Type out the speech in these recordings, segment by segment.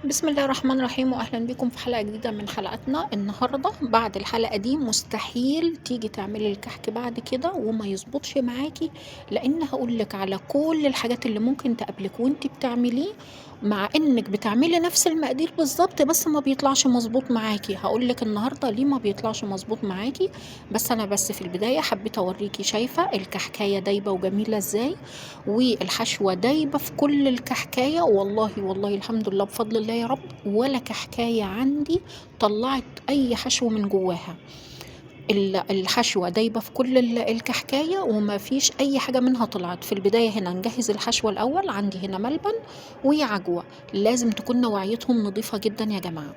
بسم الله الرحمن الرحيم، واهلا بكم في حلقة جديدة من حلقاتنا النهارده. بعد الحلقة دي مستحيل تيجي تعملي الكحك بعد كده وما يظبطش معاكي، لان هقولك على كل الحاجات اللي ممكن تقابلك وانتي بتعمليه، مع انك بتعملي نفس المقادير بالظبط بس ما بيطلعش مظبوط معاكي. هقولك النهارده ليه ما بيطلعش مظبوط معاكي، بس انا بس في البداية حبيت اوريكي شايفه الكحكايه دايبه وجميلة ازاي، والحشوه دايبه في كل الكحكايه. والله والله الحمد لله بفضل الله يا رب، ولا كحكايه عندي طلعت اي حشو من جواها. الحشوه دايبه في كل الكحكايه وما فيش اي حاجة منها طلعت. في البداية هنا نجهز الحشوه الاول. عندي هنا ملبن وعجوه، لازم تكون نوعيتهم نظيفة جدا يا جماعة.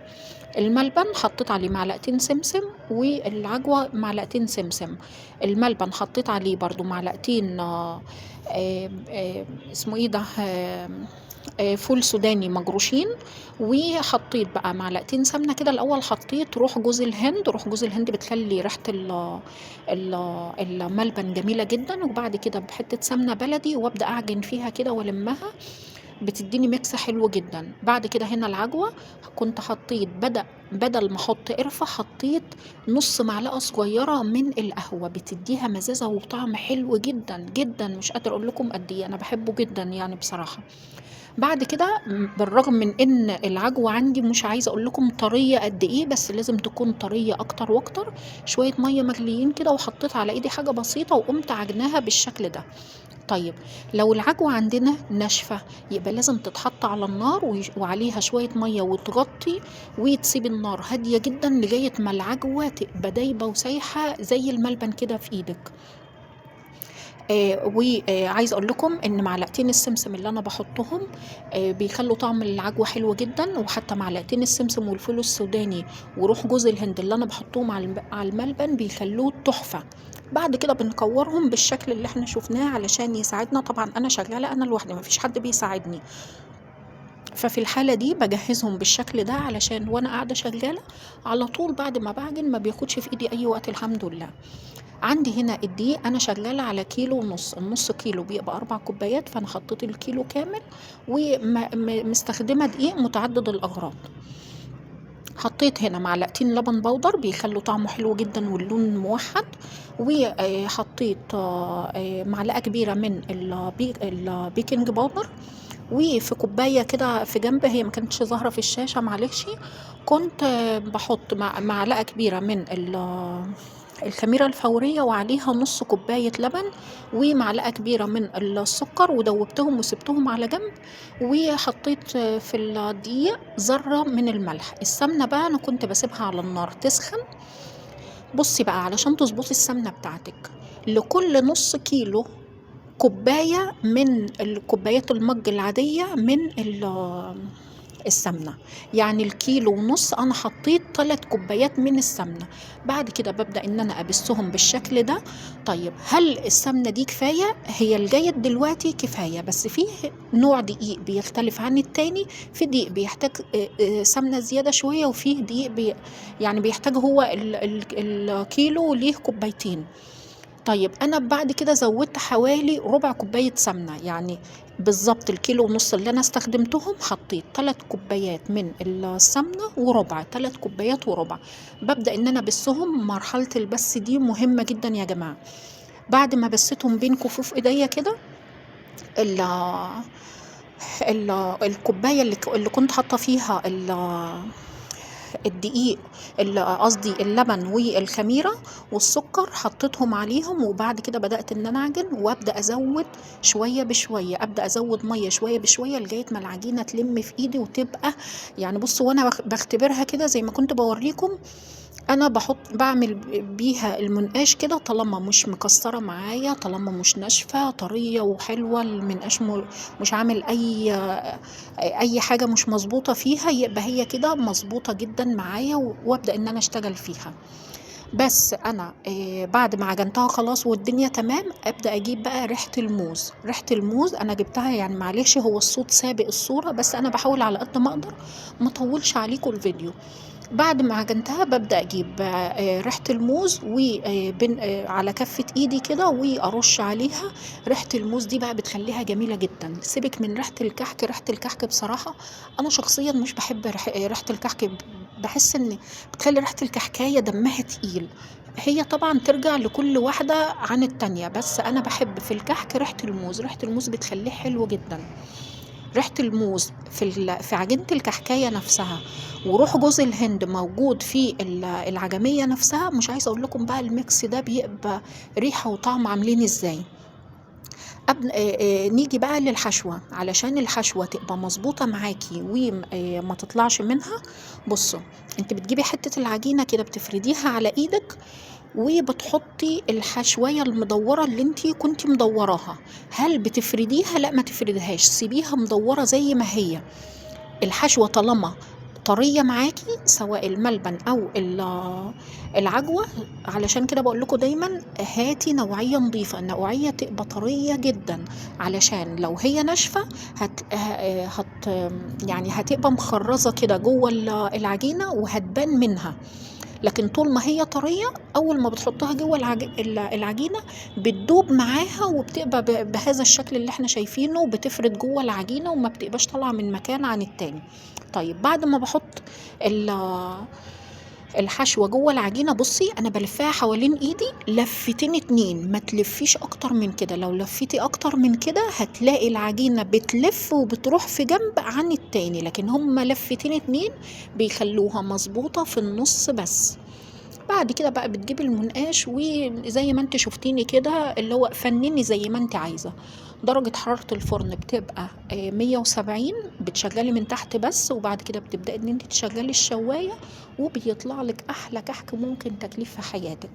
الملبن حطيت عليه معلقتين سمسم، والعجوه معلقتين سمسم. الملبن حطيت عليه برضو معلقتين، اسمه ايه ده، فول سوداني مجروشين، وحطيت بقى معلقتين سمنه كده. الاول حطيت روح جوز الهند، روح جوز الهند بتخلي ريحه الملبن جميلة جدا. وبعد كده بحته سمنه بلدي، وابدا اعجن فيها كده والمها، بتديني mix حلو جدا. بعد كده هنا العجوه كنت حطيت بدل ما احط قرفه حطيت نص معلقه صغيرة من القهوة، بتديها مزازه وطعم حلو جدا جدا، مش قادرة اقول لكم قد ايه انا بحبه جدا بصراحة. بعد كده بالرغم من ان العجوه عندي مش عايزه اقول لكم طرية قد ايه، بس لازم تكون طرية اكتر واكتر. شوية مية مغليين كده، وحطيت على ايدي حاجة بسيطة وقمت عجناها بالشكل ده. طيب لو العجوه عندنا ناشفة يبقى لازم تتحط على النار وعليها شوية مية وتغطي وتسيب النار هادية جدا لغاية ما العجوه تبقى دايبه وسايحه زي الملبن كده في ايدك. وعايزه اقول لكم ان معلقتين السمسم اللي انا بحطهم، بيخلوا طعم العجوه حلو جدا، وحتى معلقتين السمسم والفول السوداني وروح جوز الهند اللي انا بحطهم على الملبن بيخلوه تحفة. بعد كده بنكورهم بالشكل اللي احنا شفناه علشان يساعدنا. طبعا انا شغالة انا لوحدي، مفيش حد بيساعدني، ففي الحالة دي بجهزهم بالشكل ده علشان وانا قاعدة شغالة على طول بعد ما بعجن ما بياخدش في ايدي اي وقت الحمد لله. عندي هنا الدقيق انا شغالة على كيلو ونص، النص كيلو بيبقى 4 كوبايات، فانا حطيت الكيلو كامل ومستخدمه دقيق متعدد الاغراض. حطيت هنا معلقتين لبن بودر بيخلوا طعمه حلو جدا واللون موحد، وحطيت معلقه كبيرة من البيكنج باودر، وفي كوباية كده في جنب هي ما كانتش ظاهره في الشاشة معلش، كنت بحط معلقه كبيرة من الخميرة الفورية وعليها نص كوباية لبن ومعلقة كبيرة من السكر، ودوبتهم وسبتهم على جنب. وحطيت في الدقيق ذرة من الملح. السمنة بقى أنا كنت بسيبها على النار تسخن. بصي بقى علشان تظبطي السمنة بتاعتك، لكل نص كيلو كوباية من الكوبايات المج العادية من السمنة، يعني الكيلو ونص أنا حطيت 3 كوبايات من السمنة. بعد كده ببدأ إن أنا أبسهم بالشكل ده. طيب هل السمنة دي كفاية؟ هي الجيد دلوقتي كفاية، بس فيه نوع دقيق بيختلف عن التاني. في دقيق بيحتاج سمنة زيادة شوية، وفيه دقيق بيحتاج هو الكيلو ليه كوبايتين. طيب أنا بعد كده زودت حوالي ربع كوباية سمنة، يعني بالظبط الكيلو ونص اللي أنا استخدمتهم حطيت 3 كوبايات من السمنة وربع، 3 كوبايات وربع. ببدأ إن أنا أبسهم. مرحلة البس دي مهمة جدا يا جماعة. بعد ما بستهم بين كفوف إيديا كده، الكوباية اللي كنت حاطة فيها الدقيق، قصدي اللبن والخميرة والسكر، حطيتهم عليهم. وبعد كده بدأت إن أنا أعجن، وأبدأ أزود شوية بشوية، أبدأ أزود مية شوية بشوية لغاية ما العجينة تلم في إيدي وتبقى بصوا، وأنا بختبرها كده زي ما كنت بوريكم، أنا بعمل بيها المنقاش كده، طالما مش مكسرة معايا، طالما مش ناشفة، طرية وحلوة، المنقاش مش عامل أي حاجة مش مظبوطة فيها، يبقى هي كده مظبوطة جدا معايا، وأبدأ إن أنا أشتغل فيها. بس انا بعد ما عجنتها خلاص والدنيا تمام، ابدا اجيب بقى ريحه الموز. ريحه الموز انا جبتها، يعني معلش هو الصوت سابق الصورة، بس انا بحاول على قد ما اقدر ما اطولش عليكم الفيديو. بعد ما عجنتها ببدا اجيب ريحه الموز على كفه ايدي كده وارش عليها. ريحه الموز دي بقى بتخليها جميلة جدا. سيبك من ريحه الكحك، ريحه الكحك بصراحة انا شخصيا مش بحب ريحه الكحك، بحس ان بتخلي ريحه الكحكايه دمها تقيل. هي طبعا ترجع لكل واحدة عن التانية، بس انا بحب في الكحك ريحه الموز. ريحه الموز بتخليه حلو جدا. ريحة الموز في عجينة الكحكاية نفسها، وروح جوز الهند موجود في العجمية نفسها. مش عايزة اقول لكم بقى ال mix ده بيبقى ريحة وطعم عاملين ازاي. نيجي بقى للحشوة، علشان الحشوة تبقى مظبوطة معاكي وما تطلعش منها. بصوا، انت بتجيبي حتة العجينة كده بتفرديها على ايدك، وبتحطي الحشوية المدورة اللي انتي كنتي مدوراها. هل بتفرديها؟ لا، ما تفرديهاش، سيبيها مدورة زي ما هي. الحشوة طالما طرية معاكي سواء الملبن او العجوة، علشان كده بقول لكم دايما هاتي نوعية نظيفة، النوعية تبقى طرية جدا، علشان لو هي ناشفة هتبقى مخرزة كده جوه العجينة وهتبان منها. لكن طول ما هي طرية اول ما بتحطها جوه العجينة بتدوب معاها، وبتبقى بهذا الشكل اللي احنا شايفينه، وبتفرد جوه العجينة وما بتبقاش طالعة من مكان عن التاني. طيب بعد ما بحط الحشوة جوه العجينة، بصي انا بلفها حوالين ايدي لفتين اتنين، ما تلفيش اكتر من كده. لو لفيتي اكتر من كده هتلاقي العجينة بتلف وبتروح في جنب عن التاني، لكن هما لفتين اتنين بيخلوها مظبوطة في النص بس. بعد كده بقى بتجيبي المنقاش، وزي ما انت شفتيني كده اللي هو فنني زي ما انت عايزة. درجة حرارة الفرن بتبقى 170، بتشغلي من تحت بس، وبعد كده بتبدأي ان انت تشغلي الشواية، وبيطلع لك احلى كحك ممكن تاكليه في حياتك.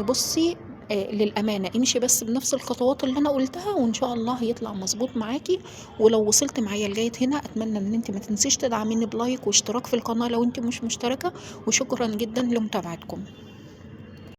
بصي، للأمانة امشي بس بنفس الخطوات اللي انا قلتها، وان شاء الله هيطلع مظبوط معاكي. ولو وصلت معايا لغاية هنا اتمنى ان انت ما تنسيش تدعميني بلايك واشتراك في القناة لو انت مش مشتركة، وشكرا جدا لمتابعتكم.